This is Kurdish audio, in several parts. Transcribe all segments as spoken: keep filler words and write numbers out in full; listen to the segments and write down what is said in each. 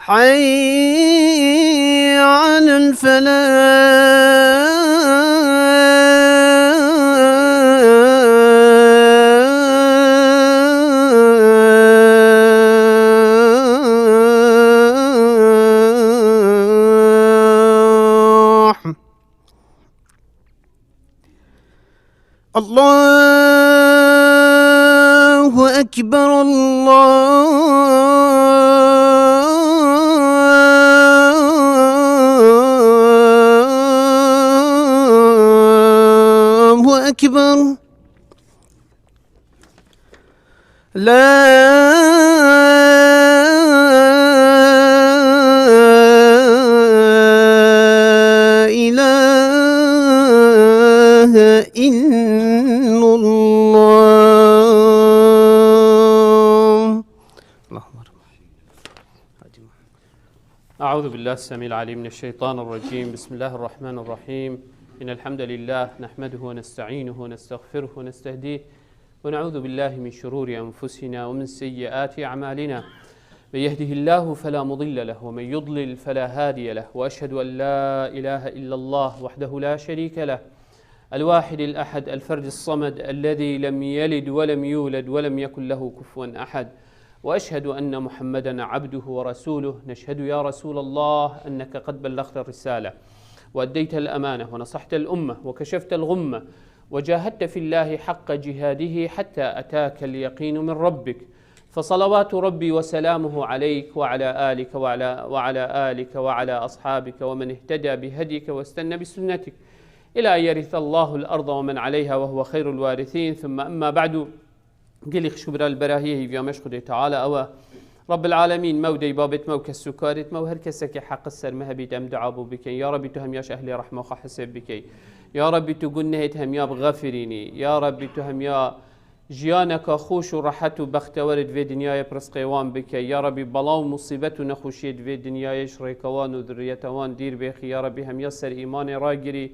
حي على الفلاح. الله أكبر، الله أكبر. لا إله إلا الله. اللهم رب. أعوذ بالله السميع العليم من الشيطان الرجيم. بسم الله الرحمن الرحيم. إن الحمد لله نحمده ونستعينه ونستغفره ونستهديه، ونعوذ بالله من شرور أنفسنا ومن سيئات أعمالنا. من يهده الله فلا مضل له، ومن يضلل فلا هادي له، وأشهد أن لا إله إلا الله وحده لا شريك له، الواحد الأحد، الفرد الصمد، الذي لم يلد ولم يولد ولم يكن له كفوا أحد. وأشهد أن محمدا عبده ورسوله. نشهد يا رسول الله أنك قد بلغت الرسالة وأديت الأمانة ونصحت الأمة وكشفت الغمة وجاهدت في الله حق جهاده حتى أتاك اليقين من ربك، فصلوات ربي وسلامه عليك وعلى آلك وعلى، وعلى آلك وعلى أصحابك ومن اهتدى بهديك واستنى بسنتك إلى أن يرث الله الأرض ومن عليها وهو خير الوارثين. ثم أما بعد. Gelî xişk û bira, li berahiyê hîviya me ji Xwedê Teala ew e. Rabbil Alemîn me û deybabêt me û kes û karêt me û her kesekê heqi ser me hebît em dua bo bikin. Ya Rabbî tu hemiya ji ehlê rehma xwe hesêb bikey. Ya Rabbî tu gunehêt hemiya bixefirînî. Ya Rabbî tu hemiya jiyaneka xweş û rehet û bextewerê di vê dinyayê bi rizqê wan bikey. Ya Rabbî bela û musîbet û nexweşiyê di vê dinyayê ji rêka wan û zurriyeta wan dîr bêxî. Ya Rabbî hemiya ser îmanê ragirî.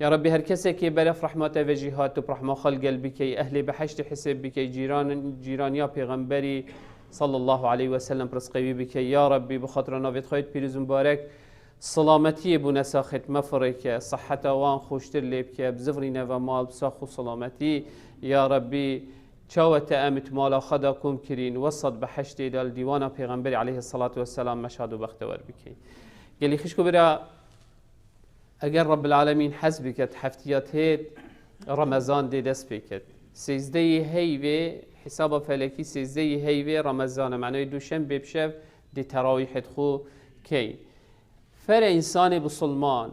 Ya Rabbî her kesekê beref rehma te ve jî hat û bi rehma xwe li gel bikey, ehlê behiştê hesêb bikey, cîran, cîraniya Pêxemberî sallallahu aleyhi ve sellem bi rizqê wî bikey. Ya Rabbî bi xatira navê xwe yê pîroz û mibarek selametiyê bo nesaxêt me firê ke, siheta wan xweştir lê bike, bizivirîne ve mal bi sax û selametî. Ya Rabbî çawa te em it mala xwe da kom kirîn, wesat behiştê de li dîwana Pêxemberî aleyhisselatu vesselam me şad û bextewer bikey. Gelî xişk û bira, Eger Rabbil Alemîn hez biket, heftiya têt Remezan dê dest pê ket. Sêzdeyê heyvê, hesaba felekî sêzdeyê heyvê Remezan e. Manayê duşenbê bi şev dê terawîhê xwe key. Fere însanê bisilman,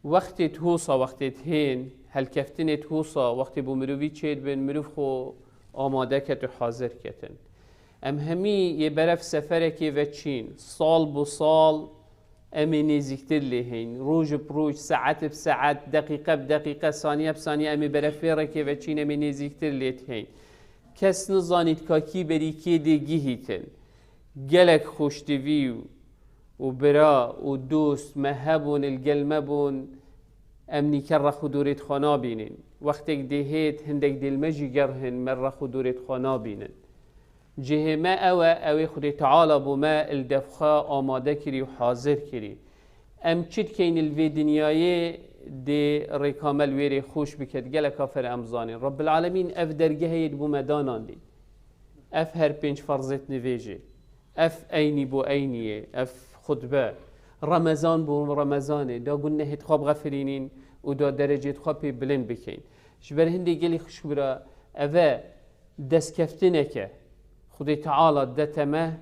wextê tusa, wextê hên, helkeftinê tusa, wextê bo mirovî çêdibin, mirov xwe amade ket û hazir ketin. Em hemî yê beref seferekê ve çîn. Sal bo sal, Em ê nêzîktir lê hên. Roj bi roj, saet bi saet, deqîqe bi deqîqe, saniye bi saniye em ê berefê rekê ve çîn, em ê nêzîktir lê hên. Kes nizanît ka kî berî kê dê gihîtin. Gelek xweştivî û bira û dost me hebûn, li gel me bûn, em nîker rex û dorêt xwe nabînin. Wextek dê hêt, hindek dê li me jî gerhin, me rex û dorêt xwe nabînin. Cihê me ew e, ew ê Xwedê Teala bo me li dev xwe amade kirî û hazir kirî. Em çi dikeyn li vê dinyayê dê rêka me li wê rê xweş biket, gelek afer em zanîn. Rabbil Alemîn ev dergehê yê bo me danandî. Ev her pênc ferzêt nivêjê. Ev eynî bo eyniyê, ev xutbe. Remezan bo Remezanê, da gunehêt xwe bixefirînîn û da derecêt xwe pê bilind bikeyn. Ji ber hindê gelî xişk bira, ev e Destkeftineke Xwedê Teala dete me,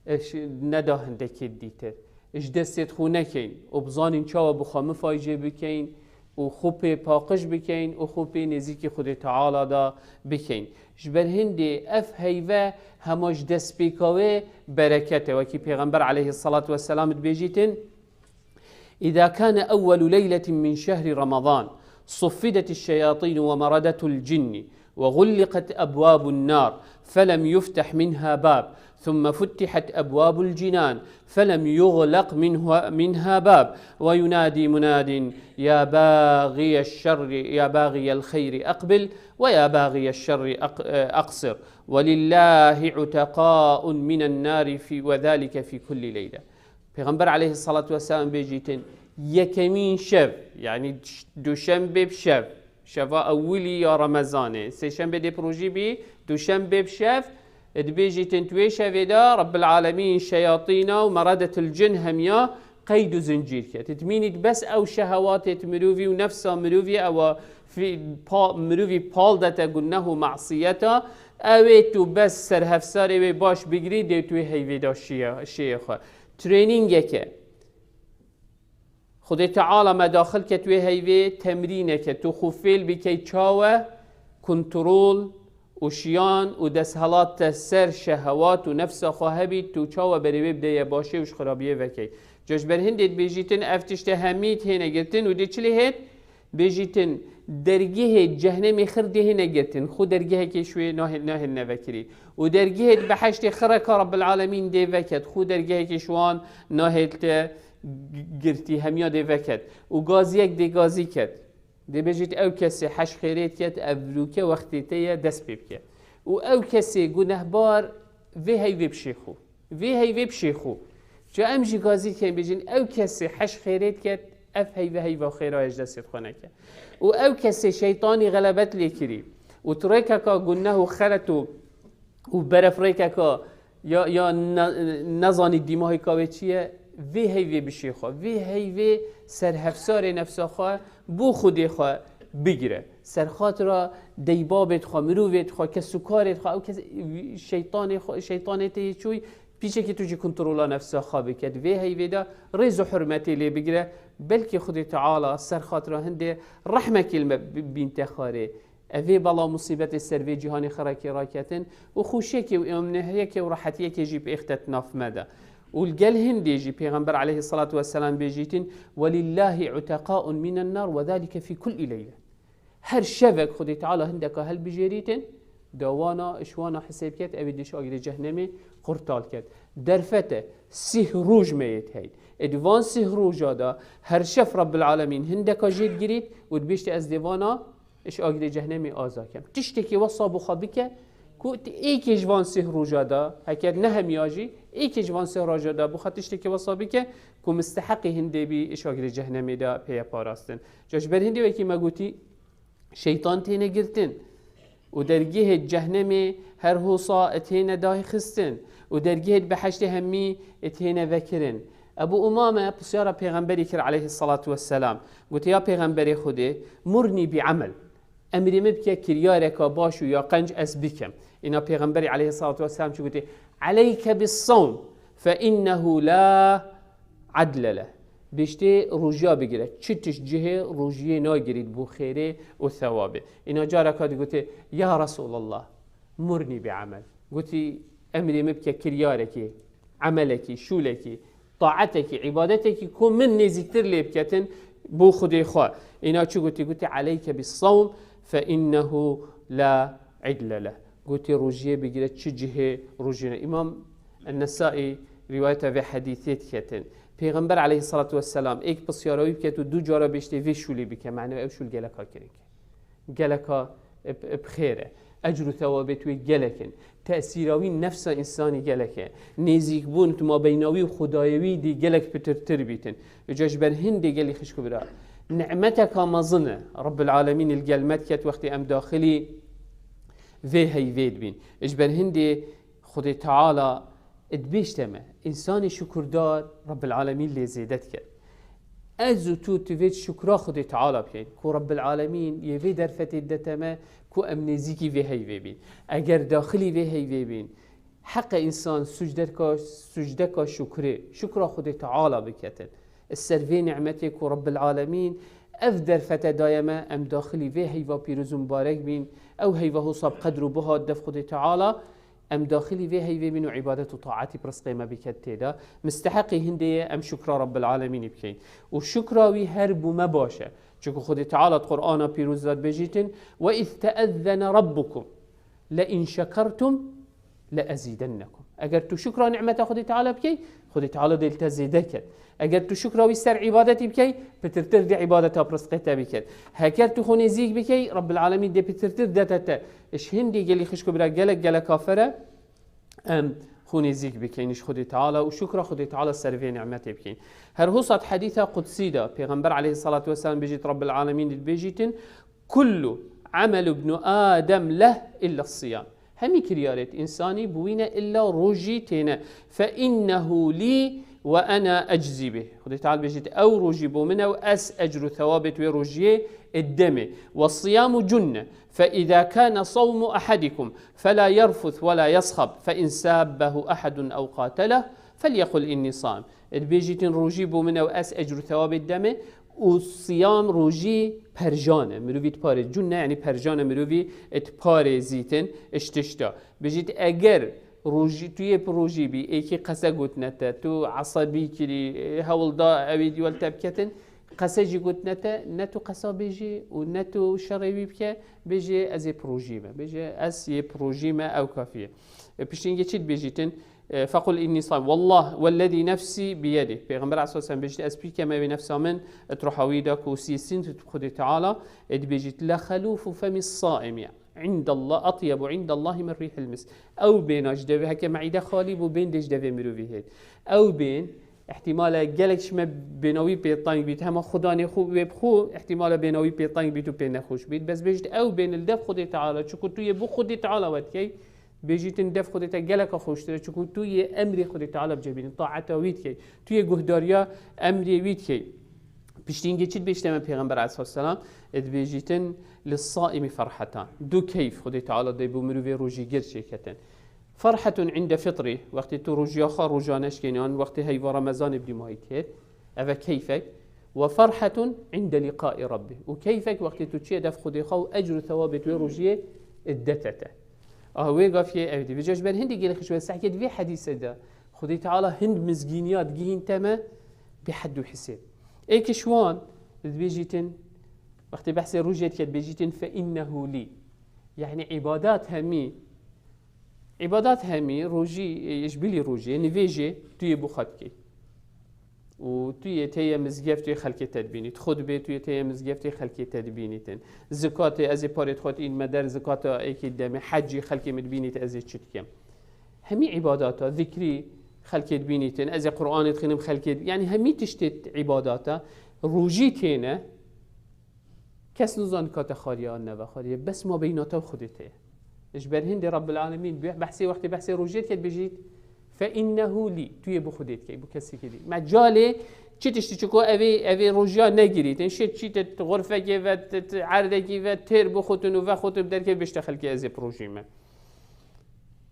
e, ş-, neda hindekê dîtir. Ji destêt xwe nekeyn û bizanîn çawa bi xwe mifaycê bikeyn û xwe pê paqij bikeyn û xwe pê nêzîkî Xwedê Teala da bikeyn. Ji ber hindê ev heyve hema ji destpêka wê bereket e. Wekî Pêxember aleyhisselatu vesselam dibêjîtin, إذا كان أول ليلة من شهر رمضان صفدت الشياطين ومردة الجن وغلقت أبواب النار فلم يفتح منها باب، ثم فتحت أبواب الجنان فلم يغلق منها، منها باب، وينادي مناد: يا باغي الشر، يا باغي الخير أقبل، ويا باغي الشر أق-، أقصر، ولله عتقاء من النار في، وذلك في كل ليلة. Pêxember aleyhissalatu vesselam bêjîtin, yekemîn şev, yanî duşenbê bi şev, şeva ewilî ya Remezanê, sêşenbê dê bi rojî bî, duşenbê bi şev, dibêjîtin tu wê şevê de Rabbil Alemîn şeyatîna û meredetil cin hemiya qeyd û zincîr ket. It mean it bes ew şehewatê mirovî û nefsa mirovî ewa fî-, pa-, mirovî pal dete guneh û masiyeta, ew ê tu bes serhefsarê wê baş bigirî, dê tu wê heyvê de şiye, şiyê xwe. Trainingeke. Xwedê Teala me daxil ket wê heyvê temrîneke, tu xwe fêl bikey çawe kontrol û şiyan û desthilat te ser şehewat û nefsa xwe hebît, tu çawe berê wê bideye başê û ji xirabiyê vekey. Ca ji ber hindê dibêjîtin, ev tişte hemî têne girtin û dê çi lê hêt? Bêjîtin, dergehê cehnemê xir dê hêne girtin, xwe dergehekê ji wê nahê-, nahêne vekirî. Û dergehê di behiştê xireka Rabbil Alemîn dê veket, xwe dergehekê ji wan nahêlte g-, girtî, hemiya dê veket. Û gaziyek dê gazî ket. Dê bêjît, ew kesê heş xêrê diket, ev rûke wextê te ye, dest pê bike. Û ew kesê gunehbar vê heyvê bişê xwe. Vê heyvê bişê xwe. Ca em jî gazî dikin, bêjin, ew kesê heş xêrê diket, ev heyve heyva xêra ye, ji destê xwe neke. Û ew kesê şeytanî xelebet lê kirî û tu rêkeka guneh û xelet û, û beref rêkeka ya, ya ne-, nezanî dîmahîka wê çi ye, vê heyvê bişê xwe, vê heyvê serhefsarê nefsa xwe bo Xwedê xwe bigire. Serxatira deybabê xwe, mirovê xwe, kesûkarê xwe, ew kes, şeytanê xwe, şeytanê tê yê çûyî, pîçekî tu jî kontrola nefsa xwe bike. Di vê heyvê de rêz û hurmetê lê bigire. Belkî Xwedê Teala serxatira hindê rehmekî li me bi-, bînte xwarê. Evê bela musîbetê ser vê cîhanê xirekê raketin û xweşiyekê û emniyekê û rehetiyekê jî bi êxtet nav me de. Û li gel hindê jî Pêxember aleyhissalatu vesselam bêjîtin, "Welillâhi uteqâun minen nar ve zâlike fî kulli leyle." Her şevek Xwedê Teala hindeka helbijêrîtin, da wana, ji wana hisêb ket, ew ê dê ji agirê cehnemê qurtal ket. Derfete sih roj me yê heyt. Ê di van sih roja de her şev Rabbil Alemîn hindeka jê digirît û dibêjte ez dê vana ji agirê cehnemê aza kem. Tiştekî wesa bo xwe bike ku tu êkê ji van sih roja de, heke ne hemiya jî, êkê ji van sih roja de bo xwe tiştekî wesa bike ku misteheqî hindê bî ji agirê cehnemê de pê ye parastin. Ca ji ber hindê wekî me gotî, şeytan têne girtin û dergehê cehnemê her hosa têne dayxistin û dergehê behiştê hemî têne vekirin. Ebu Umame pisyara Pêxemberî kir aleyhissalatu vesselam. Gote, ya Pêxemberê Xwedê, murnî bi emel. Emrê min bike kiryareka baş û ya qenc ez bikim. Îna Pêxemberî aleyhissalatu vesselam çi gote? Aleyke bis sawm fe innehu la adle leh. Bêjtê rojiya bigire. Çi tişt cihê rojiyê nagirît bo xêrê û thewabê. Îna careka digote, ya Resulallah, murnî bi emel. Gotî, emrê min bike kiryarekî, emelekî, şûlekî, taatekî, îbadetekî ku min nêzîktir lê biketin bo Xwedê xwe. Îna çi gotî? Gotî, aleyke bis sawm fe innehu la idle leh. Gotî, rojiyê bigire, çi cihê rojiyê ne. Îmam En-Nesaî rîwayeta vê hedîsê diketin. Pêxember aleyhissalatu vesselam êk pisyara wî biket û du cara bêjtê vê şûlê bike. Mane ew şûl geleka girîng e. Geleka bi, bi xêr e. Ecr û thewabê wê gelek in. Tesîra wî nefsa însanî gelek e. Nêzîkbûn di mabeyna wî û Xwedayê wî dê gelek pitirtir bîtin. Îca ji ber hindê gelî xişk û bira. Nimeteka mezin e. Rabbil Alemîn li gel me diket wextê em daxilî vê heyvê dibîn. Ji ber hindê Xwedê Teala dibêjte me, însanê şukurdar Rabbil Alemîn lê zêde dike. Ez û tu divê şukra Xwedê Teala bikin, ku Rabbil Alemîn yê vê derfetê didete me, ku em nêzîkî vê heyvê bîn. Eger daxilî vê heyvê bîn, heqe însan sucdeka, sucdeka şukrê, şukra Xwedê Teala biketin. Ser vê nimetê ku Rabbil Alemîn ev derfete daye me, em daxilî vê heyva pîroz û mibarek bîn, ew heyva hosa bi qedr û buha dev Xwedê Teala, Em daxilî vê heyvê bin û îbadet û taetî bi rizqê me biket tê de. Misteheqî hindê ye em şukra Rabbil Alemînî bikeyin. Û şukra wî her bo me baş e. Çunku Xwedê Teala di Qur'ana pîroz de dibêjîtin, "Ve iz teezzene rabbukum le in şekertum le ezîdennekum." Eger tu şukra nimeta Xwedê Teala bikey, Xwedê Teala dê li te zêde ket. Eger tu şukra wî ser îbadetî bikey, pitirtir dê îbadeta bi rizqê te biket. Heker tu xwe nêzîk bikey, Rabbil Alemîn dê pitirtir dete te. Ji hindê gelî xişk û bira gelek gelek kafir e. Em xwe nêzîk bikeyn ji Xwedê Teala û şukra Xwedê Teala ser vê nimetê bikeyn. Her husat hedîsa qudsî de Pêxember aleyhissalatu vesselam bêjît, Rabbil Alemîn dibêjîtin, "Kullu amelu ibnu Adem leh illa siyam." Hemî kiryarêt însanî bi wî ne illa rojî têne. "Fe innehu lî ve ena eczî bih." Xwedê Teala bêjît, "Ew rojî bo min e û ez ecr û thewabêt wê rojiyê id demê." "Ve siyamu cunne." "Fe izâ kâne savmu ehedikum felâ yerfuth ve lâ yeshab, fe in sâbbehu ehedun ew qâteleh, felyekul innî saim." Dibêjîtin, rojî bo min e û ez ecr û thewabê didemê û siyam rojî perjan e. Mirovî diparê cunne, yanî perjan e, mirovî diparêzîtin ji tişta. Bêjît, eger rojî, tu yê bi rojî bî, êkî qese gotine te, tu esebî kirî, hewl da ewî dîwel te biketin, qese jî gotine te, ne tu qesa bêjî û ne tu şerê wî bike, bêjê, "Ez ê bi rojî me." Bêje, "Ez yê bi rojî me, ew kafî ye." E, piştîngê çi dibêjîtin? E, "Fequl innî saim." Wallah, wellezî nefsî biyedih. Pêxember aleyhisselam bêjît, "Ez pî keme wê nefsa min, di ruha wî de ku sî sînt Xwedê Teala, e, dibêjît, le xelûfu femi saimi indallah, etyebu indallahî min rîhil misk." Ew bêna ji devê, heke meîde xalî bû, bên dê ji devê mirovî hêt. Ew bên, ihtimale gelek ji me bêna wî pê teng bît, hema xudanê xwe wê bi xwe, ihtimale bêna wî pê teng bît û pê nexweş bît. Bes bêjit, ew bên li dev Xwedê Teala, çiku tu yê bo Xwedê Teala we dikey, bêjîtin dev Xwedê te geleka xweştir e, çiku tu yê emrê Xwedê Teala bi cih bînî, taeta wî dikey, tu yê guhdariya emrê wî dikey. Piştîngê çi dibêjite me Pêxember aleyhisselam? E, dibêjîtin, "Lis-saimi ferhetan." Du keyf Xwedê Teala dê bo mirovê rojîgir çêketin. "Ferhetun inde fitrî", wextê tu rojiya xwe roja neşkênî, yan wextê heyva Remezanê bi dîmahî têt, ev e keyfek. "Ve ferhetun inde liqaî Rabbî." Û keyfek wextê tu çiye dev Xwedê xwe û ecr û thewabê tu wê rojiyê dete te. Aha wê gafiyê ev dî. Vêca ji ber hindî gelê xişwê sehkê di vê hedîsê de Xwedê Teala hind mizgîniya digihîn te me bi hed û hisêb. Êk ji wan dibêjîtin, wextê behsê rojê diket, bêjîtin, "Fe innehu lî." Yanî îbadat hemî, îbadat hemî, rojî, e, ji bilî rojê, nivêjê tu yê bo xwe dikey. Û tu yê têye mizgeftê xelkê te dibînît. Xutbê tu yê têye mizgeftê xelkê te dibînîtin. Zikatê ez ê parê xwe dîn me der zikata êkê demê. Hecî xelkê min dibînît ez ê çi dikim. Hemî îbadata, zikrî xelkê dibînîtin. Ez ê Qur'anê dixînim xelkê di-, yanî hemî tiştê îbadata. Rojî têne. Kes nizan ka te xwariye an neve xwariye. Bes mabeyna te û Xwedê te ye. Ji ber hindê Rabbil Alemîn be-, behsê wextê behsê rojê diket bêjît, "Fe innehu lî." Tu yê bo Xwedê dikey, bo kesekê dî. Mecalê çi tiştî çiko evê, evê rojiya negirîtin. Şêt çîte xurfekê ve, t-, t-, erdekî ve, têr bixutin û vexutin derkê bêjte xelkê ez ê bi rojî me.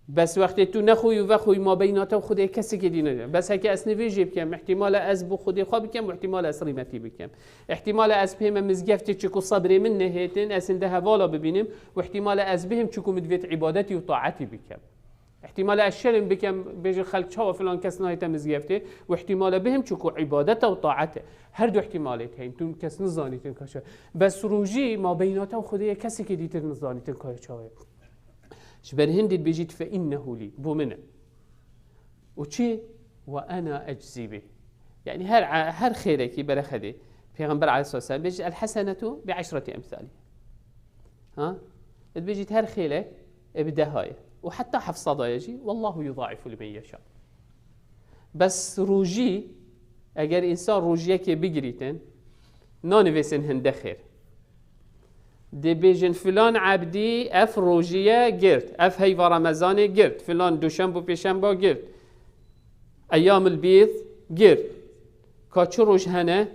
Bes wextê tu nexwî û vexwî mabeyna te û Xwedê kesekê dî nebe. Bes heke ez nivêjê bikem, ihtimale ez bo Xwedê xwe bikem û ihtimale ez rîmetî bikem. Ihtimale ez pê me mizgeftê çiku sebrê min nehêtin, ez hinde hevala bibînim û ihtimale ez bihim çiku min divêt îbadetî û taetî bikem. Ihtimale ez şerm bikem, bêjin xelk çawa filan kes nahête mizgeftê û ihtimale bihim çiku îbadeta û taete. Her du ihtimalêt heyîn, tu kes nizanîtin ka çawa. Bes rojî mabeyna te û Xwedê ye, kesekê dîtir nizanîtin ka çawa ye. Ji ber hindê dibêjît, "Fe innehu lî", bo min e. Û çi? "Ve ena eczî bih." Yanî her, her xêrekî berexedê. Pêxember aleyhisselam bêjît, "El hesenetu bi eşreti emsalî." Ha? Dibêjît her xêrek e bi deha ye. Û heta heft seda ye jî, "Wallahu yudaifu limen yeşâ." Bes rojî, eger însan rojiyekê bigirîtin, nanivêsin hinde xêr. Dê bêjin filan ebdî ev rojiye girt, ev heyva Remezanê girt, filan duşemb û pêşemba girt, eyamil bîd girt. Ka çi roj hene?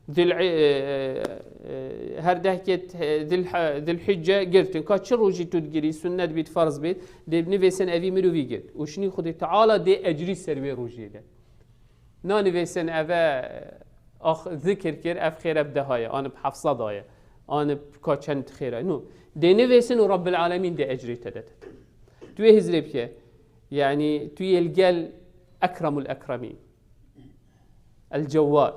Zil-, e, e, e, her dehkê t-, Zil-, Zilhicce girtin. Ka çi rojî tu digirî, sunnet bît, ferz bît, dê nivêsin evî mirovî girt. Û şinî Xwedê Teala dê ecrî ser wê rojê de. Nanivêsin eve, ax, zikir kir, ev xêre bi deha ye, an bi heft seda ye, an bi ka çend xêre. No. Dê nivêsin û Rabbil Alemîn dê ecrê te de te. Tu wê hizrê bike. Yanî tu yê li gel Ekremul Ekremîn, El Cewwad,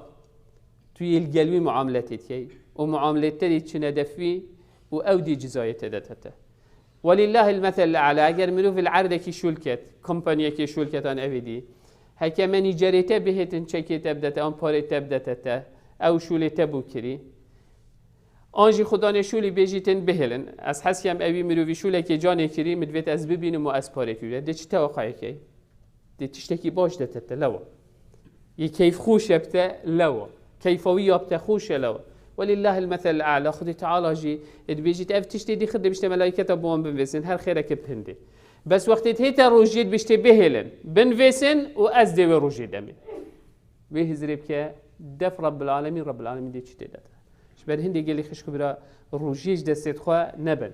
tu yê li gel wî muameletê dikey û muamelê te dê çine def wî û ew dê cizayê te dete te. Welillahil meselul a'la, eger mirov li erdekî şûl ket, kompaniyekê şûl ket an evê dî, heke menîcerê te bihêtin çekê te bidete an parê te bidete te, ew şûlê te bû kirî. An jî xudanê şûlî bêjîtin bihêlin. Ez hez kem ewî mirovî şûlekê canê kirî, min divêt ez bibînim û ez parê pî. Dê çi teweqayekey? Dê tiştekî baş de te te lewa. Yê keyf xweş e bite lewa. Keyfa wî ya bite xweş e lewa. Welillahil meselul a'la, Xwedê Teala jî dibêjît ev tiştê dî xir dibişte melayketa bi wan binvêsin, her xêreke pindê. Bes wextê hête rojiyê dibiştê bihêlin, binvêsin û ez dê wê rojê demê. Wê hizrê bike def Rabbil Alemîn, Rabbil Alemîn dê çi tê de. Ji ber hindê gelî xişk û bira rojiyê ji destê xwe nebin.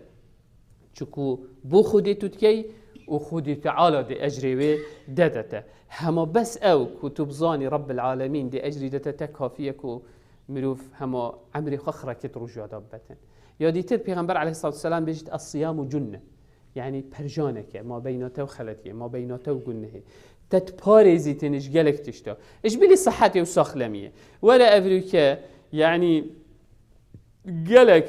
Çiku bo Xwedê tu dikey û Xwedê Teala dê ecrê wê dede te. Hema bes ew ku tu bizanî Rabbil Alemîn dê ecrî dede te kafî ye ku mirov hema emrê xwe xirekit rojiya da bibetin. Ya dîtir Pêxember aleyhissalatu vesselam bêjit, "Es-siyamu cunne." Yanî perjaneke, ma beyna te û xeletiyê, ma beyna te û gunehê. Te diparêzîtin ji gelek tişta. Ji bilî sihetê û saxlemiyê. Were evrûke, yanî gelek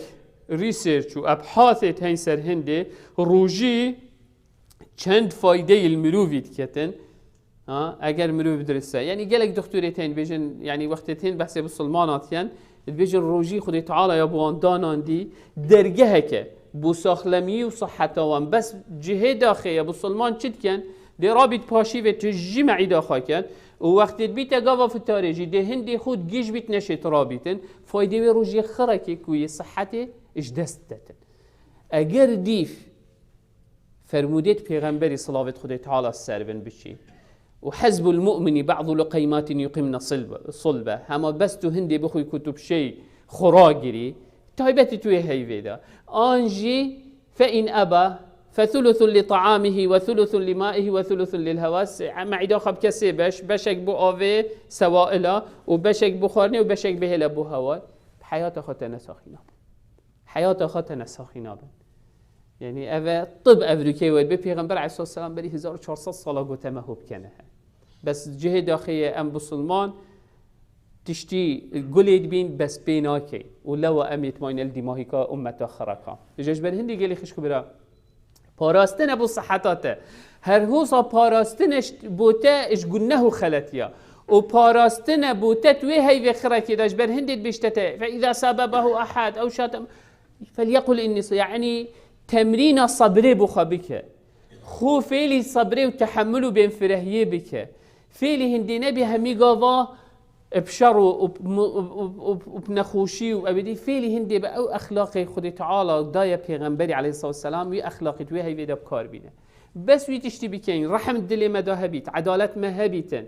research û ebhatê tên ser hindê rojî çend faydeyê li mirovî diketin. Ha, eger mirov dirist e. Yanî gelek doktorê tên bêjin, yanî wextê tên behsê bisilmana dikin, dibêjin rojî Xwedê Teala ya bi wan danandî, dergeheke bo saxlemiyî û siheta wan. Bes cihê daxê ye, bisilman çi dikin? Dê rabît paşîvê tu jî meîda xwe ken û wextê dibîte gava fitarê jî dê hindê xwe gîj bît neşêt rabîtin. Faydê wê rojiyê xirekê ku yê sihetê ji dest detin. Eger dîf fermûdêt pêxemberî silavêt Xwedê Teala ser bin biçî. Û hezbul mu'mini ba'du luqeymatin yuqimne silbe, sulbe. Hema bes tu hindê bixwî ku tu bi şey xwe ragirî, taybetî tu yê heyvê de. An jî fe in eba, fe thuluthun li ta'amihi ve thuluthun li maihi ve thuluthun lil hewas. Me'îda xwe bike sê beş, beşek bo avê sewaila û beşek bo xwarinê û beşek bihêle bo hewa. Heyata xwe te nesaxîna. Heyata xwe te nesaxî nabin. Yanî ev e tib evrûkê we bi Pêxember aleyhisselam berî hezar û çar sed sala gote me hop kene he. Bes cihê daxê ye em bisilman tiştî gulê dibîn bes pê nakeyn. Û lewa em yê dimayne li dîmahîka ummeta xiraka. Ji ji ber hindî gelî xişk û bira. Parastine bo siheta te. Her hosa parastine ş-, bo te ji guneh û xeletiya. Û parastine bo te tu wê heyvê xirekê de ji ber hindê dibêjte te. Fe îza sabebehu ehad ew şate felyekul inni sa-, yanî temrîna sebrê bo xwe bike. Xwe fêlî sebrê û tehemul û bênfirehiyê bike. Fêlî hindê nebî hemî gava bi şer û, û, û, û, û, û bi nexweşî û ew dî fêlî hindê bi ew exlaqê Xwedê Teala daye Pêxemberî aleyhissalatu vesselam, wî exlaqî di wê heyvê de bi kar bîne. Bes wî tiştî bikeyn, rehm dilê me de hebît, edalet me hebîtin.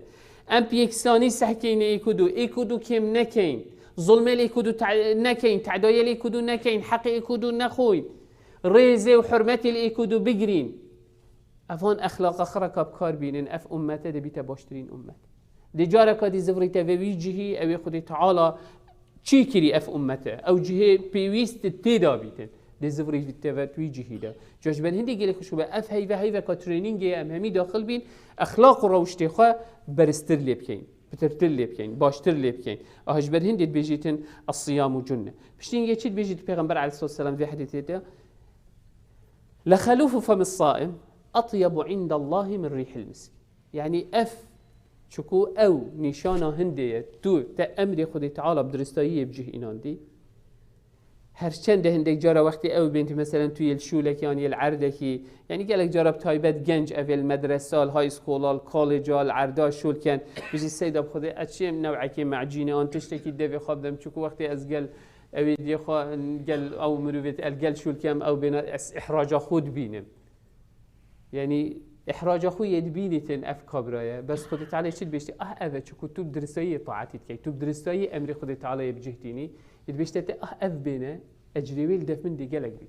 Em bi yeksanî sehkeyne êk û du, êk û du kêm nekeyn, zulmê li êk û du te-, nekeyn, tedayê li êk û du nekeyn, heqê êk û du nexwîn, rêzê û hurmetê li êk û du bigirîn. Evan exlaqa xiraka bi kar bînin, ev ummete dê bîte baştirîn ummet. Dê careka dî zivrîte vê wî cihî, ew ê Xwedê Teala çî kirî ev ummete. Ew cihê pêwîst tê de bîtin. Dê zivrîte ve wî cihî de. Ca ji ber hindî gelê xwe şûbe, ev heyve heyveka trainingê ye, em hemî daxil bîn, exlaq û rewiştê xwe beristir lê bikeyn, pitirtir lê bikeyn, baştir lê bikeyn. Aha ji ber hindê dibêjîtin, "Es-siyamu cunne." Piştî hingê çi dibêjît Pêxember aleyhissalatu vesselam vê hedîsê de? "Lexelufu femis saim etyebu indallahi min rîhil misk." Yanî ev, çiku ew nîşana hindê ye, tu te emrê Xwedê Teala bi diristayî yê bi cih înandî. Her çende hindek cara wextê ew bên tu, meselen tu yê li şûlekî yan yê li erdekî, yanî gelek cara bi taybet genc ev ê li medresa, li high school, li college, li erda şûl ken, bijî seyda bi Xwedê ez çiyêm newekê mecînê an tiştekî devê xwe bidim, çiku wextê ez gel ewê diyê xwe, gel ew mirovê el gel şûl kem, ew bêne ez ihraca xwe dibînim. Yanî ihraca xwe yê dibînîtin ev kabra ye. Bes Xwedê Teala çi dibêjtî? Ah ev e, çiku tu bi diristayî taetî dikey. Tu bi diristayî emrê Xwedê Teala yê bi cih dînî. Yê dibêjte te ah ev bêne, ecrê wê li def min dê gelek bî.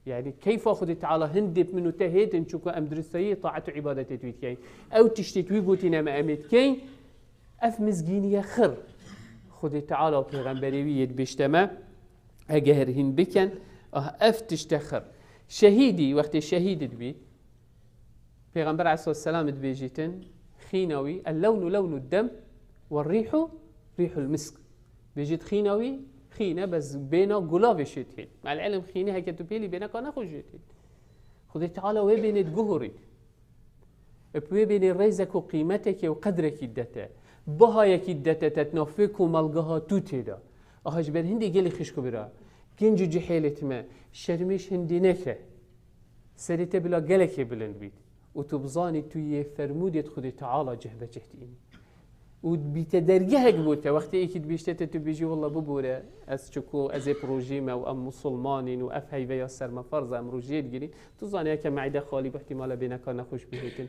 Yanî keyfa Xwedê Teala hindê bi min û te hêtin, çiku em diristayî taet û îbadetê tu dikeyn. Ew tiştê tu wî gotîne me em ê dikeyn. Ev mizgîniye xir. Xwedê Teala û Pêxemberê wî yê dibêjte me, eger hîn bikin, ah, ev tişte xir. Şehîdî, wextê şehîd dibî, Pêxember aleyhisselam dibêjîtin, xîna wî, "El-lewnu lewnu dem ve rîhu rîhul misk." Bêjît, xîna wî xîne, bes bêna gulavê şêtîn. Mel ilim xîne heke tu pêlî bêne ka nexweş şêtîn. Xwedê Teala wê bênê diguhurît. Bi wê bênê rêzek û qîmetekê û qedrekî dete. Bihayekî dete te navê komelgeha tu tê de. Aha ji ber hindê gelî xişk û bira. Genc û cihêlê time. Şermîş hindî neke. Serê te bila gelekê bilind bît û tu bizanî tu yê fermûdê Xwedê Teala cih be cih diînî. Û bîte dergehek bo te, wextê êkî dibîşte te, tu bêjî, "Wela bibore, ez çiku ez ê bi rojî me û em musulmanîn û ev heyve ya ser me ferz e, em rojiyê digirîn." Tu zanî heke meide xalî bi ihtimale bêne ka nexweş bihêtin.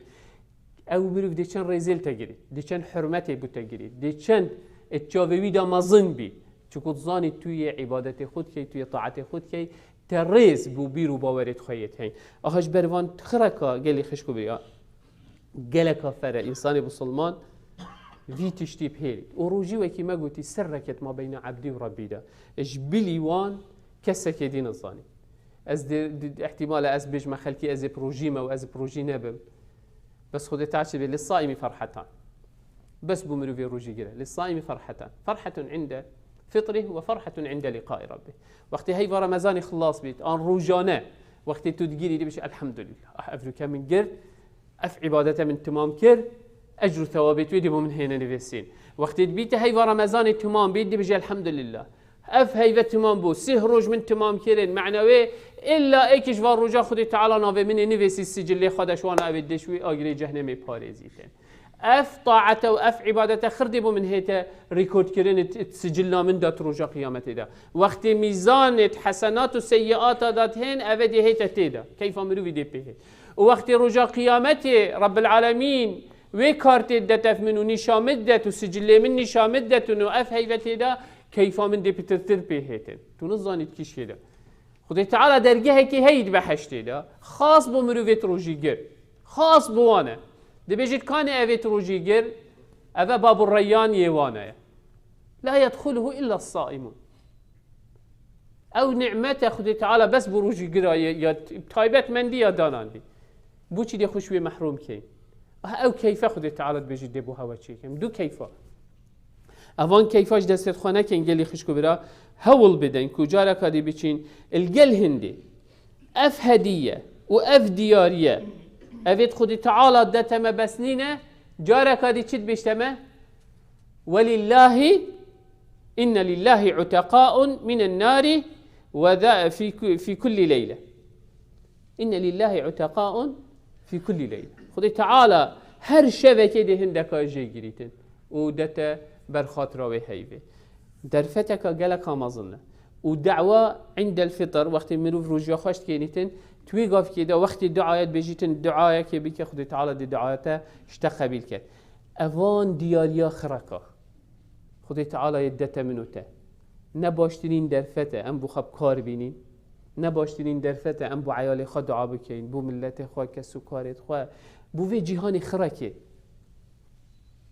Ew mirov dê çend rêzê li te girî, dê çend hurmetê bo te girî, dê çend ê çavê wî de mezin bî. Çiku dizanî tu yê îbadetê xwe dikey, tu yê taetê xwe dikey, te rêz bo bîr û bawerê xwe yê dihên. Aha ji ber van xireka gelî xişk û bira. Geleka fere însanê bisilman vî tiştî bihêlît. Û rojî wekî me gotî, sirreket ma beyne ebdî û Rebbî de. Ji bilî wan kesekê dî nizanî. Ez dê, dê, ihtimale ez bêjme xelkî ez ê bi rojî me û ez ê bi rojî nebim. Bes Xwedê Teala çi bê, "Li saîmî ferhetan." Bes bo mirovê rojîgir e. "Li saîmî ferhetan. Ferhetun inde fitrih ve ferhetun inde liqaî Rebbih." Wextê heyva Remezanê xilas bît, an rojane, wextê tu digirî dibêjî, "Elhamdulillah. Ah, ev roke min girt, ev îbadete min timam kir, ecr û thewabê wê dê bo min hêne nivîsîn." Wextê dibîte heyva Remezanê timam bît, dibêjî, "Elhamdulillah. Ev heyve timam bû, sih roj min timam kirin, mena wê illa êkî ji van roja Xwedê Teala navê min ê nivîsî sicilê xwe de, ji wana ew ê dê ji wî agirê cehnemê parêzîtin." Ev taete û ev îbadete xirdê bo min hête rîkordkirin di, di sicila min de di roja qiyametê de. Wextê mîzanê di hesenat û seyyiata de dihên, ev ê dê hête tê de. Keyfa mirovî dê pê hêt. Û wextê roja qiyametê Rebbil Alemîn wê kartê dedet min û nîşa min dedet û sicilê min nîşa min dedet û ev heyvetê de keyfa min dê pitirtir pê hêtin. Tu nizanî di kî şê de. Xwedê Teala dergehekî heyî di behiştê de. Xas bo mirovê di rojî gir. Xas bo wan e. Dibêjit, "Kanê evê di rojî gir, eve bab û reyyan yê wan e. La yedxuluhu illa saimun." Ew nîmete Xwedê Teala bes bo rojîgira ye, ya taybetmendî ya danandî. Bo çi dê xwe ji wê mehrûm keyin? Ah, ew keyfe Xwedê Teala dibêjî dê bo hewe çêkim. Du keyfa. Evan keyfa ji destê xwe nekin gelî xişk û bira. Hewl bidin ku careka dî biçin il gel hindê. Ev hediye û ev diyariye. Evê Xwedê Teala dete me bes nîne. Careka dî çi dibêjte me? Welillahi, inne lillahi uteqaun minen nari ve da fi, ku- fi kulli leyle. Inne lillahi uteqaun fi kulli leyle. Xwedê Teala her şevekê dê hindeka jê girîtin û dete ber xatira wê heyvê. Derfeteka gelek mezin e. Û dawa indel fitr, wextê mirov rojiya xwe ji dikênîtin, tu wê gavkê de wextê duaya dibêjîtin, duayekê bike, Xwedê Teala dê duaya te ji te qebîl ket. Evan diyariya xireka. Xwedê Teala yê dete min û te. Ne baştirîn derfet e em bo xwe bi kar bînîn. Ne baştirîn derfet e em bo eyalê xwe dua bikeyin, bo miletê xwe, kes û karê xwe, bo vê cîhanê xirekê.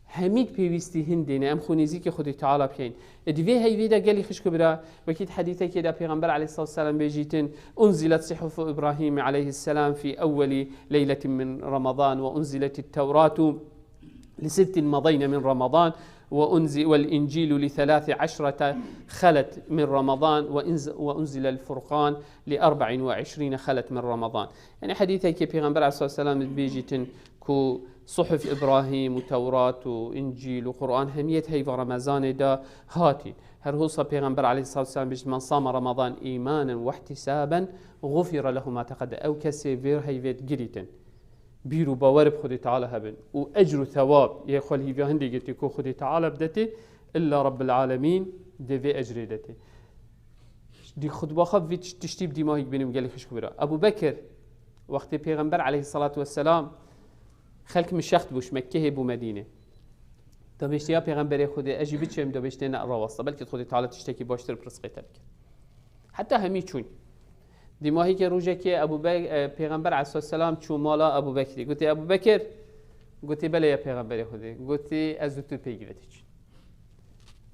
Hemî pêwîstî hindê ne, em xwe nêzîkî Xwedê Teala bikeyin. Ê di vê heyvê de gelî xişk û bira, wekî di hedîsekê de Pêxember aleyhissalatu vesselam bêjîtin, "Unzilet suhufu Îbrahîm aleyhisselam fî ewwelî leyletin min Remezan ve unzilet Tewratu li sittin medeyne min Remezan ve unzi-, vel İncilu li thelâthe eşrete xelet min Remezan ve inz-, ve unzilel Furqan li erba'in ve eşrîne xelet min Remezan." Yani hedîsekê Pêxember aleyhissalatu vesselam dibêjîtin ku Suhuf Îbrahîm û Tewrat û Încîl û Quran hemiyê di heyva Remezanê de hatîn. Her hosa Pêxember aleyhissalatu vesselam bêjît, "Men sama Remezan îmanen ve ihtisaben, gufire lehu ma teqedde." Ew kesê vê heyvê digirîtin. Bîr û bawer bi Xwedê Teala hebin û ecr û thewab yê xwe li hîviya hindê girtî ku Xwedê Teala bidetê, illa Rabbil Alemîn dê vê ecrê detê. Di xutba xwe vî tiş-, tiştî bi dîmahî bînim gelî xişk bira. Ebu Bekir, wextê Pêxember aleyhissalatu vesselam xelk mişext bû, ji Mekkehê bû Medînê. Da bêjtiya Pêxemberê Xwedê, ez jî biçim, da bêjtê ne rawasta. Belkî Xwedê Teala tiştekî baştir bi rizqê te bike. Heta hemî çûn. Dîmahîkê rojekê Ebu Be-, e, Pêxember aleyhisselam çû mala Ebu Bekirî. Gotê, "Ebu Bekir?" Gotê, "Belê ya Pêxemberê Xwedê." Gotê, "Ez û tu pêk ve diçin."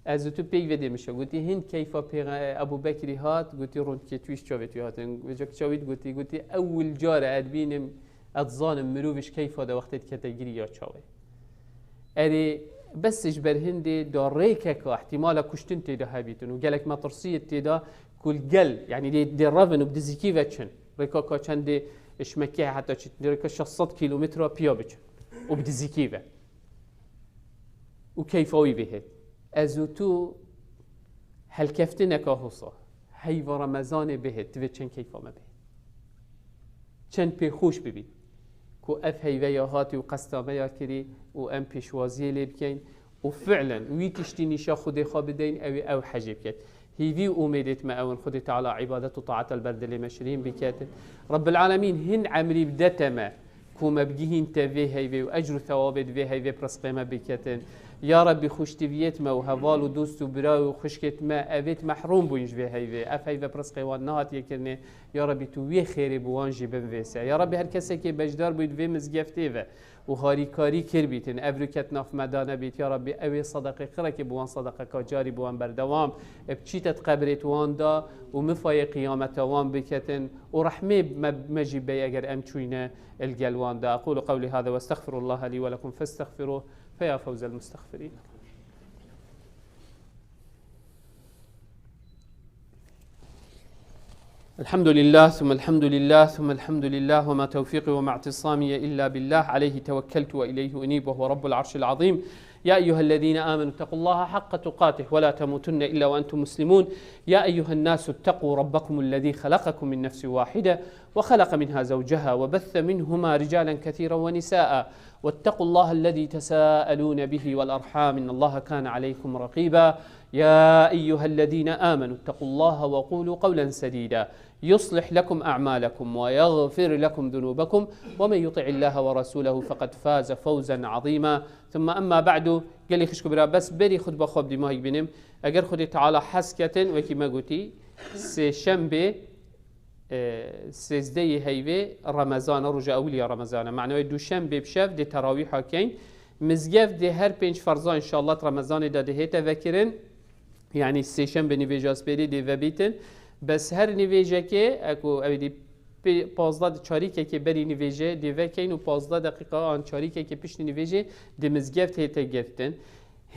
Ez û tu pêk ve dê mişe. Gotî, "Hin keyfa pêxe-, Ebu Bekirî hat?" Gotî, "Rûnkê tu îş çavê tu hatin." Vêca çawît gotî, gotî, "Ewil car e ez bînim Ez dizanim mirov ji keyfa de wextê dikete giriya çawa ye. Erê, bes ji ber hindê da rêkeka ihtimala kuştin tê de hebîtin û gelek metirsiyê tê de ku li gel, yanî dê, dê revin û bi dizîkî ve çin. Rêka ka çendê ji Mekkehê heta çîtin, rêka şeş sed kîlometre piya biçin û bi dizîkî ve. Û keyfa wî bihêt. Ez û tu helkeftineka hosa, heyva Remezanê bihêt, divê çend keyfa me bihêt. Çend pêxoş bibît ku ev heyve ya hatî û qesta me ya kirî û em pêşwaziyê lê bikeyn û fi'len wî tiştî nîşa Xwedê xwe bideyn, ew ê ew hecê biket. Hîvî û umêdêt me ew in, Xwedê Teala îbadet û taeta li ber dilê me şirîn biketin. Rebbil Alemîn hin emrî bidete me ku me bigihîn te vê heyvê û ecr û thewabê di vê heyvê pirsqê me biketin. Ya Rebbî xweştiviyêt me û heval û dost û bira û xwişkêt me evêt mehrûm bûyn ji vê heyvê. Ev heyve pirsqê wan nehatiye kirinê. Ya Rebbî tu wê xêrê bi wan jî bin vê se. Ya Rebbî her kesekê beşdar bûyî di vê mizgeftê ve û harîkarî kirbîtin, ev rûket nav me da nebît, ya Rebbî, ew ê sedeqê qirekê bi wan sedeqeka carî bi wan berdewam, e, biçîte di qebrê di wan da û mifayê qiyameta wan biketin û rehmê me, me jî bey eger em çûyne li gel wan da. أقول قولي هذا وأستغفر الله لي ولكم فاستغفروه فيا فوز المستغفرين. الحمد لله ثم الحمد لله ثم الحمد لله وما توفيقي وما اعتصامي إلا بالله عليه توكلت وإليه أنيب وهو رب العرش العظيم. يا أيها الذين آمنوا اتقوا الله حق تقاته ولا تموتن إلا وأنتم مسلمون. يا أيها الناس اتقوا ربكم الذي خلقكم من نفس واحدة وخلق منها زوجها وبث منهما رجالا كثيرا ونساء واتقوا الله الذي تساءلون به والأرحام إن الله كان عليكم رقيبا. يا أيها الذين آمنوا اتقوا الله وقولوا قولا سديدا يصلح لكم أعمالكم ويغفر لكم ذنوبكم ومن يطع الله ورسوله فقد فاز فوزا عظيما. ثم أما بعد، gelî xişk û bira, bes berî xutba xwe bi dîmahî bînim. Eger Xwedê Teala hez ketin, wekî me gotî, sêşembê, e, sêzdeyê heyvê Remezan e, roja ewil ya Remezan e. Manewê duşembê bi şev dê terawîha keyn. Mizgev dê her pênc ferza înşallah di Remezanê de dihête vekirin. Yanî sêşembê nivêja spêrê dê vebîtin. Bes her nivêjekê, e, ku ew dî pê-, pazdeh di çarîkekê berî nivêjê dê vekeyn û pazdeh deqîqa an çarîkekê piştî nivêjê di mizgev hête girtin.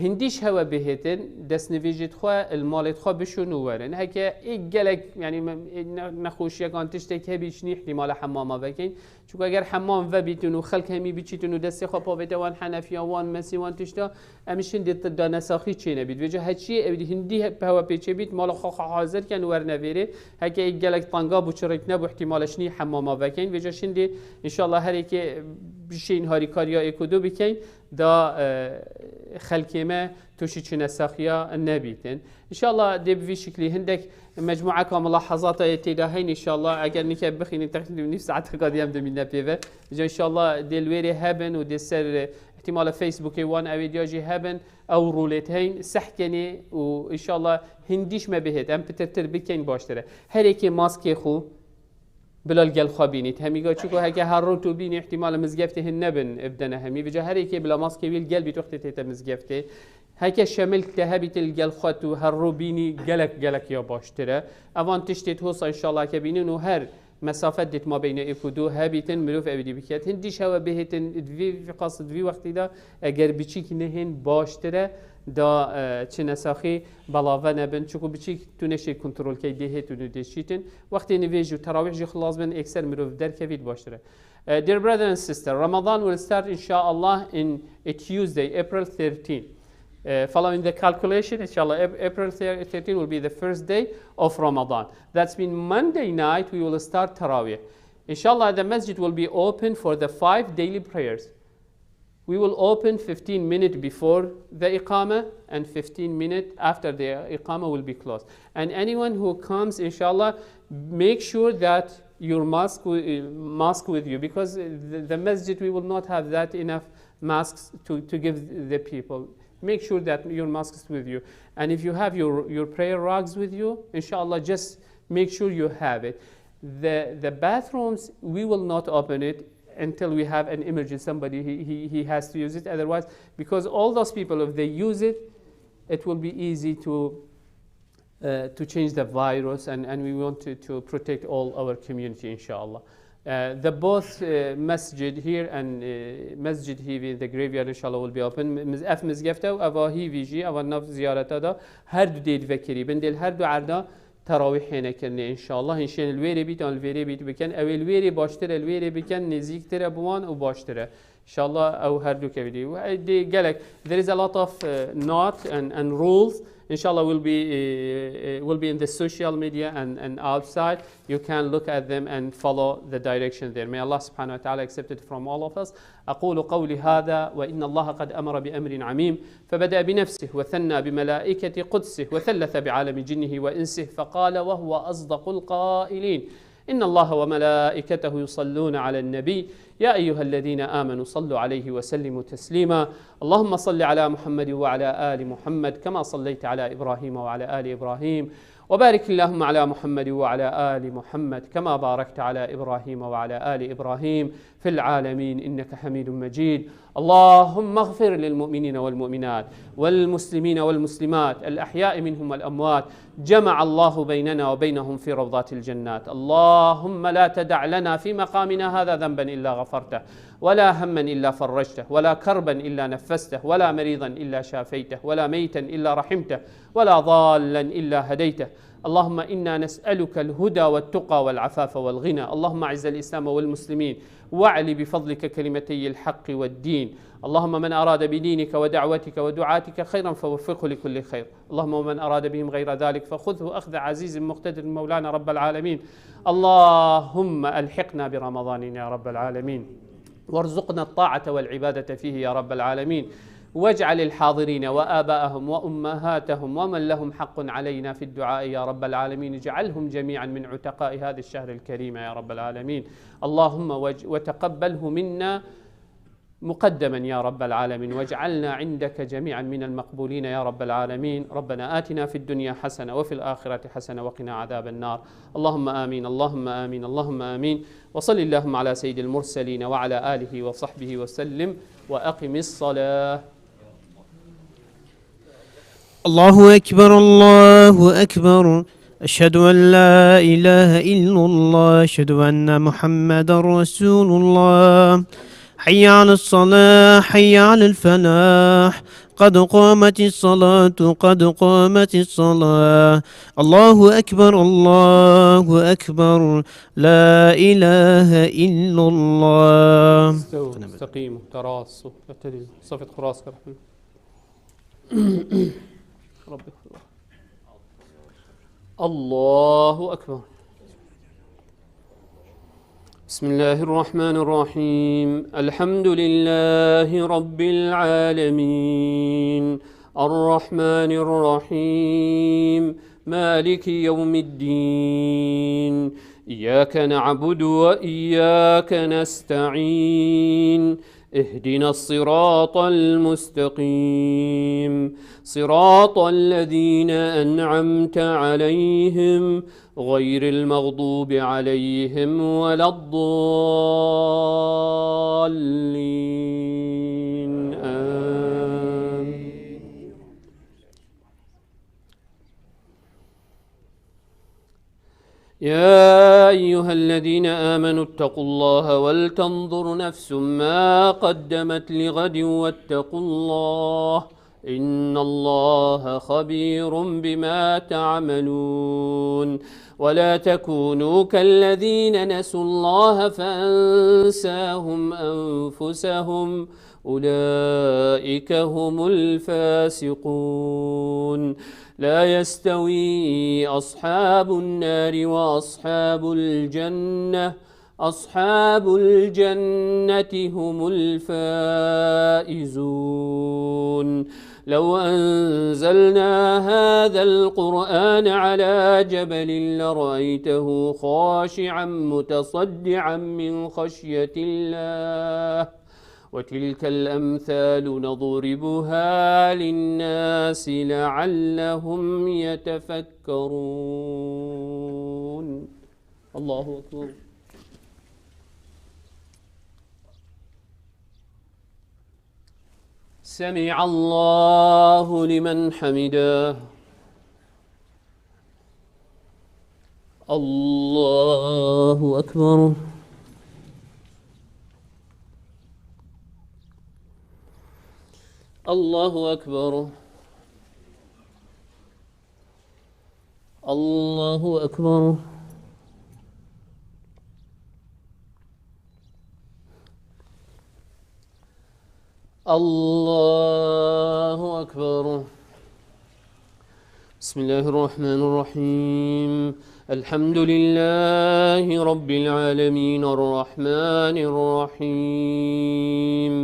Hindî ji hewe bihêtin, destnivêjê xwe li malê xwe bişûn û werin. Heke ê gelek, yanî me-, ê ne-, nexweşiyek an tiştek hebî, şinî ihtimala hemama vekeyn. Çunku eger hemam vebîtin û xelk hemî biçîtin û destê xwe pavête wan henefiya, wan mesî, wan tişta, em şindê ti-, da nesaxî çênebît. Vêca heçiyê ew dî hindî he-, bi hewe pêçê bît, mala xwe xwe hazir ken û werne vêrê. Heke ê gelek tanga bû, çirêk nebû, ihtimala şinî hemama vekeyn. Vêca şindê înşallah her êkê bişên harîkariya êk û du bikeyn. Da, e, xelkê me tûşî çi nesaxiya nebîtin. Înşallah dê bi vî şiklî hindek mecmueka mulahazata yê têda heyn înşallah. Eger nike bixînin teqrîben nîv saeteka dî em dimîne pê ve. Îca înşallah dê li wêrê hebin û dê ser, e, ihtimala Facebookê wan ew ê diya jî hebin. Ew rûlêt heyn sehkenê û înşallah hindîş me bihêt. Em pitirtir bikeyn baştir e. Her êkê maskê xwe bila li gel xwe bînît. Hemîga çiko heke her rû tu bînî, ihtimal e mizgeftê hin nebin, e, bidene hemî. Vêca her êkê bila maskê wî li gel bît wextê tête mizgeftê. Heke şemil te hebît li gel xwe tu her rû bînî, gelek, gelek ya baştir e. Evan tiştê tu hosa înşallah ke bînin û her mesafet dê di mabeyna êk û du hebîtin, mirov ew dî biket. Hindî ji hewe bihêtin, di vî, vî qas di vî wextî de eger biçîk nehên baştir e, da, e, çi nesaxî belave nebin. Çunku biçîk tu neşê kontrol key, dê hêt û nû dê şîtin. Wextê nivêj û terawîh jî xilas bin, êkser mirov derkevît baştir e. Uh, dear brother and sister, Ramadan will start, inshallah, in a Tuesday, April thirteen. Uh, following the calculation, inshallah, Ap-, April thir-, thirteen will be the first day of Ramadan. That's mean Monday night we will start Tarawih. Inshallah, the masjid will be open for the five daily prayers. We will open fifteen minutes before the Iqamah and fifteen minutes after the Iqamah will be closed. And anyone who comes, inshallah, make sure that your mask, wi- uh, mask with you, because the, the masjid, we will not have that enough masks to, to give the people. Make sure that your mask is with you. And if you have your, your prayer rugs with you, inshallah, just make sure you have it. The, the bathrooms, we will not open it until we have an emergency, somebody, he, he, he has to use it. Otherwise, because all those people, if they use it, it will be easy to, uh, to change the virus, and, and we want to, to protect all our community, inshallah. Uh, the both uh, masjid here and uh, Masjid Hivi, the graveyard, inshallah, will be open. Miz- Ev mizgefte û eva Hivi jî, eva nav ziyareta da her du dê divekirî bin. Dê li her du erda terawîh hêne kirine, inshallah. Hîn şên li wêrê bît, an li vêrê bît bikin. Ew ê li wêrê baştir e, li wêrê bikin, nêzîktir e bi wan û baştir e. İnşallah ew her du kevî dî. Û, e, dê gelek, there is a lot of uh, knot and, and rules. Inshallah will be uh, uh, will be in the social media and, and outside. You can look at them and follow the direction there. May Allah subhanahu wa ta'ala accept it from all of us. أقول قولي هذا وإن الله قد أمر بأمر عميم فبدأ بنفسه وثنى بملائكة قدسه وثلث بعالم جنه وإنسه فقال وهو أصدق القائلين: إن الله وملائكته يصلون على النبي يا أيها الذين آمنوا صلوا عليه وسلموا تسليما. اللهم صل على محمد وعلى آل محمد كما صليت على إبراهيم وعلى آل إبراهيم وبارك اللهم على محمد وعلى آل محمد كما باركت على إبراهيم وعلى آل إبراهيم في العالمين إنك حميد مجيد. اللهم اغفر للمؤمنين والمؤمنات والمسلمين والمسلمات الأحياء منهم والأموات. جمع الله بيننا وبينهم في روضات الجنات. اللهم لا تدع لنا في مقامنا هذا ذنبا إلا غفرته ولا هما إلا فرجته ولا كربا إلا نفسته ولا مريضا إلا شافيته ولا ميتا إلا رحمته ولا ضالا إلا هديته. اللهم إنا نسألك الهدى والتقى والعفاف والغنى. اللهم أعز الإسلام والمسلمين واعل بفضلك كلمتي الحق والدين. اللهم من أراد بدينك ودعوتك ودعاتك خيرا فوفقه لكل خير. اللهم ومن أراد بهم غير ذلك فخذه أخذ عزيز مقتدر مولانا رب العالمين. اللهم ألحقنا برمضان يا رب العالمين. وارزقنا الطاعة والعبادة فيه يا رب العالمين. واجعل الحاضرين وآباءهم وأمهاتهم ومن لهم حق علينا في الدعاء يا رب العالمين، اجعلهم جميعا من عتقاء هذا الشهر الكريم يا رب العالمين. اللهم وج-، وتقبله منا مقدما يا رب العالمين، واجعلنا عندك جميعا من المقبولين يا رب العالمين. ربنا آتنا في الدنيا حسنة وفي الآخرة حسنة وقنا عذاب النار. اللهم آمين، اللهم آمين، اللهم آمين. وصل اللهم على سيد المرسلين وعلى آله وصحبه وسلم. وأقم الصلاة. الله أكبر، الله أكبر. أشهد أن لا إله إلا الله، أشهد أن محمدا رسول الله. حي على الصلاة، حي على الفلاح. قد قامت الصلاة، قد قامت الصلاة. الله أكبر، الله أكبر. لا إله إلا الله. استووا، استقيموا، تراصوا، اعتدلوا. صفة خراس كده. ربي اغفر له. الله أكبر. بسم الله الرحمن الرحيم. الحمد لله رب العالمين. الرحمن الرحيم. مالك يوم الدين. إياك نعبد وإياك نستعين. اهدنا الصراط المستقيم. صراط الذين أنعمت عليهم غير المغضوب عليهم ولا الضالين. آمين. يا أيها الذين آمنوا اتقوا الله ولتنظر نفس ما قدمت لغد واتقوا الله إن الله خبير بما تعملون. ولا تكونوا كالذين نسوا الله فأنساهم أنفسهم أولئك هم الفاسقون. لا يستوي أصحاب النار وأصحاب الجنة. أصحاب الجنة هم الفائزون. لو أنزلنا هذا القرآن على جبل لرأيته خاشعا متصدعا من خشية الله. وتلك الأمثال نضربها للناس لعلهم يتفكرون. الله أكبر. سمع الله لمن حمده. الله أكبر. الله أكبر. الله أكبر. الله أكبر. بسم الله الرحمن الرحيم. الحمد لله رب العالمين، الرحمن الرحيم،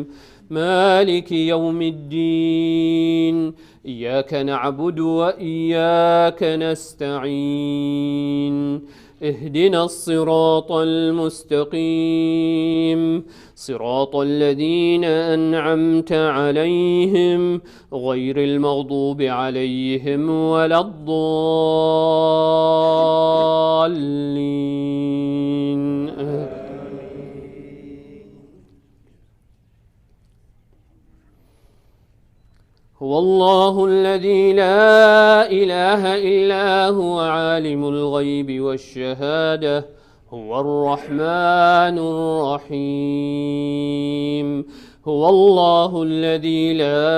مالك يوم الدين، إياك نعبد وإياك نستعين، اهدنا الصراط المستقيم، صراط الذين أنعمت عليهم، غير المغضوب عليهم ولا الضالين. هو الله الذي لا إله إلا هو عالم الغيب والشهادة هو الرحمن الرحيم. هو الله الذي لا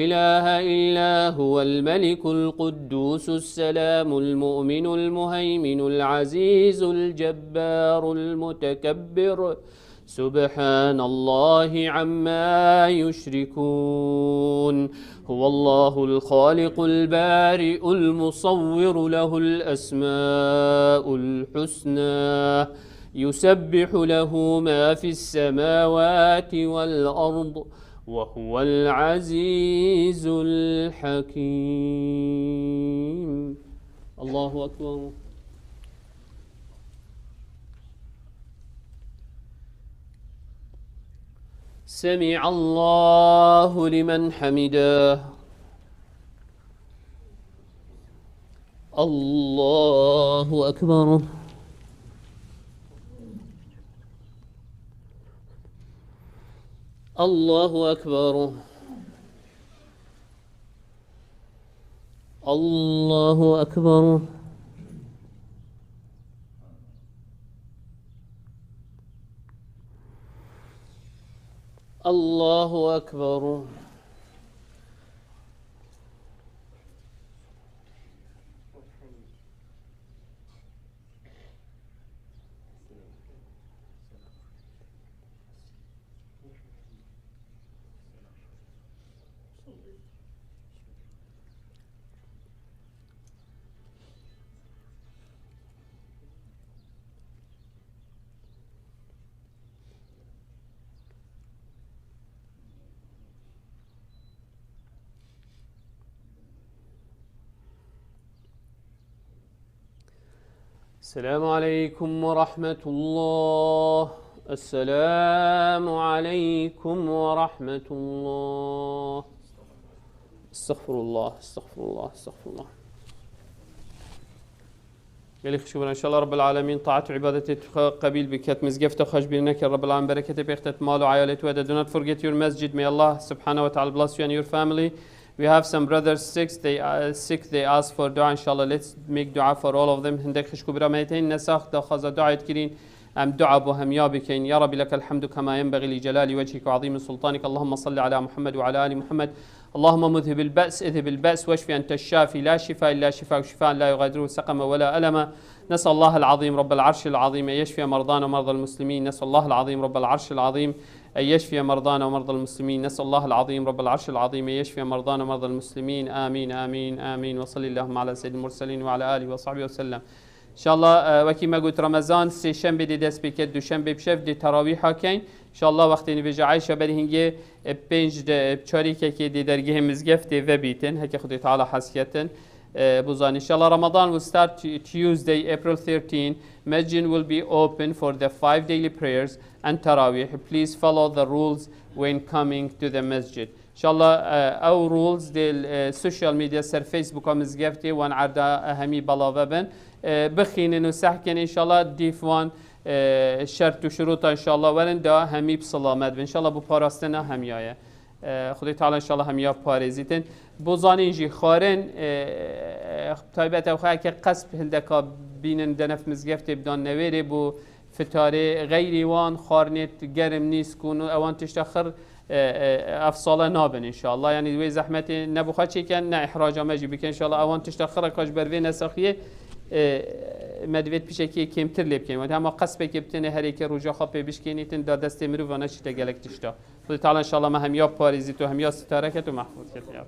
إله إلا هو الملك القدوس السلام المؤمن المهيمن العزيز الجبار المتكبر. سبحان الله عما يشركون. هو الله الخالق البارئ المصور له الأسماء الحسنى. يسبح له ما في السماوات والأرض وهو العزيز الحكيم. الله أكبر. سمع الله لمن حمده. الله أكبر. الله أكبر. الله أكبر. الله أكبر. السلام عليكم ورحمة الله. السلام عليكم ورحمة الله. استغفر الله، استغفر الله، استغفر الله. Gelî xişûbira, inşallah Rabbil Alemîn taat û îbadetê tu xwe qebîl biket, mizgefta xwe ji bîr neke, Rabbil Alemîn bereketê bêxte di mal û eyalê tu de. Do not forget your masjid. May Allah subhanahu wa ta'ala bless you and your family. We have some brothers sick, they, uh, sick, they ask for dua, inshallah. Let's make dua for all of them. Hindek xişk û bira me tên ne sax daxwaza dua dikirîn. Em dua bo hemiya bikeyn. يا رب لك الحمد كما ينبغي لجلال وجهك وعظيم سلطانك. اللهم صل على محمد وعلى آل محمد. اللهم مذهب البأس، اذهب البأس، واشف أنت الشافي، لا شفاء إلا شفاءك، شفاء لا يغادر سقما ولا ألما. نسأل الله العظيم رب العرش العظيم أن يشفي مرضانا ومرضى المسلمين. نسأل الله العظيم رب العرش العظيم أن يشفي مرضانا ومرضى المسلمين. نسأل الله العظيم رب العرش العظيم أن يشفي مرضانا ومرضى المسلمين. آمين، آمين، آمين. وصلى اللهم على سيد المرسلين وعلى آله وصحبه وسلم. İnşallah, e, wekî me got, Remezan sêşembê dê dest pê ket, duşembê bi şev dê terawîha keyn. İnşallah wextê nivêja Eyşa berî hingê, e, pênc de, e, çarîkekê dê dergehê mizgeftê vebîtin. Heke Xwedê Teala hes ketin, e, bû zanî. İnşallah Ramadan will start Tu-, Tuesday, April thirteen. Masjid will be open for the five daily prayers and tarawih. Please follow the rules when coming to the masjid. İnşallah, e, ew rules dê, e, social media ser Facebooka mizgeftê wan erda, e, hemî belave bin. E, bixînin û sehkin, înşallah dîf wan, e, şert û şurûta înşallah werin da hemî bi silamet bin. Înşallah bu parastina hemiya ye. E, Xwedê Teala înşallah hemiya parêzîtin. Bo zanîn jî xwarin, e, taybet ew xwe eke qesp hindeka bînin denef mizgeftê bidan newêrê bo fitarê, xeyrî wan xwarinê germ nîskûn û ewan tişta xir e, e, ev sala nabin inşallah. Yani wê zehmetê ne bi xwe çêken, ne ihraca me jî bikin. İnşallah ewan tişta xira kaç ber vê nesaxiyê, e, me divêt pişekî kêmtir lê bikin. Wate hema qespekê bitêne herêke roja xwe pê bişkênîtin, da destê mirova neçîte gelek tişta. Xwedê Teala inşallah me hem ya parêzît û hem ya sitare ket û mehfûz ket ya.